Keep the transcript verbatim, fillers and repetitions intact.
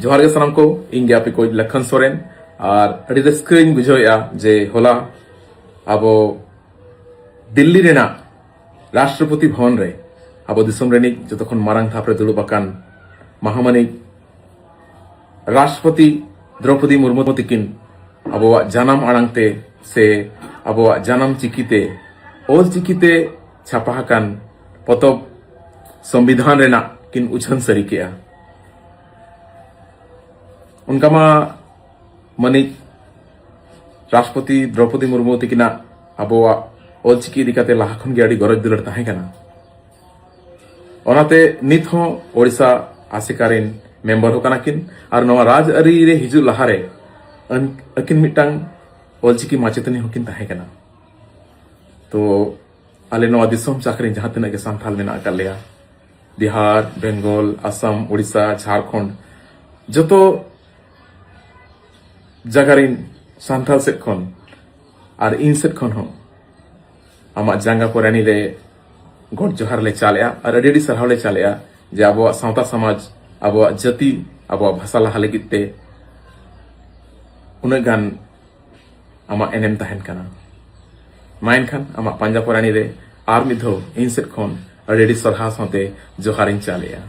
ᱡᱚᱦᱟᱨ ᱜᱮ ᱥᱟᱱᱟᱢ ᱠᱚ, ᱤᱧ ᱜᱮ ᱟᱯᱮ ᱠᱚ ᱞᱚᱠᱷᱚᱱ ᱥᱚᱨᱮᱱ᱾ ᱟᱨ ᱟᱹᱰᱤ ᱨᱟᱹᱥᱠᱟᱹᱧ ᱵᱩᱡᱷᱟᱹᱣᱮᱫᱼᱟ ᱡᱮ ᱦᱚᱞᱟ ᱟᱵᱚ ᱫᱤᱞᱞᱤ ᱨᱮᱱᱟᱜ ᱨᱟᱥᱴᱨᱚᱯᱚᱛᱤ ᱵᱷᱚᱵᱚᱱ ᱨᱮ ᱟᱵᱚ ᱫᱤᱥᱚᱢ ᱨᱤᱱᱤᱡ ᱡᱚᱛᱚ ᱠᱷᱚᱱ ᱢᱟᱨᱟᱝ ᱫᱷᱟᱯ ᱨᱮ ᱫᱩᱲᱩᱵ ᱟᱠᱟᱱ ᱢᱟᱦᱟᱢᱟᱹᱱᱤᱡ ᱨᱟᱥᱴᱨᱚᱯᱚᱛᱤ ᱫᱨᱚᱯᱚᱫᱤ ᱢᱩᱨᱢᱩ ᱛᱤᱠᱤᱱ ᱟᱵᱚᱣᱟᱜ ᱡᱟᱱᱟᱢ ᱟᱲᱟᱝ ᱛᱮ ᱥᱮ ᱟᱵᱚᱣᱟᱜ ᱡᱟᱱᱟᱢ ᱪᱤᱠᱤ ᱛᱮ, ᱚᱞ ᱪᱤᱠᱤ ᱛᱮ ᱪᱷᱟᱯᱟ ᱟᱠᱟᱱ ᱯᱚᱛᱚᱵ ᱥᱚᱝᱵᱤᱫᱷᱟᱱ ᱨᱮᱱᱟᱜ ᱠᱤᱱ ᱩᱪᱷᱟᱹᱱ ᱥᱟᱹᱨᱤ ᱠᱮᱜᱼᱟ᱾ ᱚᱱᱠᱟ ᱢᱟ ᱢᱟᱹᱱᱤᱡ ᱨᱟᱥᱴᱨᱚᱯᱚᱛᱤ ᱫᱨᱚᱯᱚᱫᱤ ᱢᱩᱨᱢᱩ ᱛᱤᱠᱤᱱᱟᱜ ᱟᱵᱚᱣᱟᱜ ᱚᱞᱪᱤᱠᱤ ᱤᱫᱤ ᱠᱟᱛᱮ ᱞᱟᱦᱟ ᱠᱷᱚᱱ ᱜᱮ ᱟᱹᱰᱤ ᱜᱚᱨᱚᱡᱽ ᱫᱩᱞᱟᱹᱲ ᱛᱟᱦᱮᱸ ᱠᱟᱱᱟ᱾ ᱚᱱᱟᱛᱮ ᱱᱤᱛ ᱦᱚᱸ ᱳᱰᱤᱥᱟ ᱟᱥᱮᱠᱟ ᱨᱮᱱ ᱢᱮᱢᱵᱟᱨ ᱦᱚᱸ ᱠᱟᱱᱟ ᱠᱤᱱ, ᱟᱨ ᱱᱚᱣᱟ ᱨᱟᱡᱽ ᱟᱹᱨᱤ ᱨᱮ ᱦᱤᱡᱩᱜ ᱞᱟᱦᱟᱨᱮ ᱟᱹᱱ-, ᱟᱹᱠᱤᱱ ᱢᱤᱫᱴᱟᱝ ᱚᱞᱪᱤᱠᱤ ᱢᱟᱪᱮᱛᱟᱹᱱᱤ ᱦᱚᱸᱠᱤᱱ ᱛᱟᱦᱮᱸ ᱠᱟᱱᱟ᱾ ᱛᱚ ᱟᱞᱮ ᱱᱚᱣᱟ ᱫᱤᱥᱚᱢ ᱪᱟᱠ ᱨᱮᱱ ᱡᱟᱦᱟᱸ ᱛᱤᱱᱟᱹᱜ ᱜᱮ ᱥᱟᱱᱛᱟᱲ ᱢᱮᱱᱟᱜ ᱟᱠᱟᱫ ᱞᱮᱭᱟ, ᱵᱤᱦᱟᱨ, ᱵᱮᱝᱜᱚᱞ, ᱟᱥᱟᱢ, ᱳᱰᱤᱥᱟ, ᱡᱷᱟᱲᱠᱷᱚᱸᱰ, ᱡᱚᱛᱚ ᱡᱟᱭᱜᱟ ᱨᱮᱱ ᱥᱟᱱᱛᱟᱲ ᱥᱮᱫ ᱠᱷᱚᱱ ᱟᱨ ᱤᱧ ᱥᱮᱫ ᱠᱷᱚᱱ ᱦᱚᱸ ᱟᱢᱟᱜ ᱡᱟᱸᱜᱟ ᱠᱚ ᱨᱟᱹᱱᱤ ᱞᱮ ᱜᱚᱰ ᱡᱚᱦᱟᱨ ᱞᱮ ᱪᱟᱞᱮᱜᱼᱟ ᱟᱨ ᱟᱹᱰᱤ ᱟᱹᱰᱤ ᱥᱟᱨᱦᱟᱣ ᱞᱮ ᱪᱟᱞᱮᱜᱼᱟ ᱡᱮ ᱟᱵᱚᱣᱟᱜ ᱥᱟᱶᱛᱟ ᱥᱚᱢᱟᱡᱽ, ᱟᱵᱚᱣᱟᱜ ᱡᱟᱹᱛᱤ, ᱟᱵᱚᱣᱟᱜ ᱵᱷᱟᱥᱟ ᱞᱟᱦᱟ ᱞᱟᱹᱜᱤᱫ ᱛᱮ ᱩᱱᱟᱹᱜ ᱜᱟᱱ ᱟᱢᱟᱜ ᱮᱱᱮᱢ ᱛᱟᱦᱮᱱ ᱠᱟᱱᱟ᱾ ᱢᱟ ᱮᱱᱠᱷᱟᱱ ᱟᱢᱟᱜ ᱯᱟᱸᱡᱟ ᱯᱚᱨᱟᱱᱤ ᱨᱮ ᱟᱨ ᱢᱤᱫ ᱫᱷᱟᱣ ᱤᱧ ᱥᱮᱫ ᱠᱷᱚᱱ ᱟᱹᱰᱤ ᱟᱹᱰᱤ ᱥᱟᱨᱦᱟᱣ ᱥᱟᱶᱛᱮ ᱡᱚᱦᱟᱨᱤᱧ ᱪᱟᱞᱮᱜᱼᱟ᱾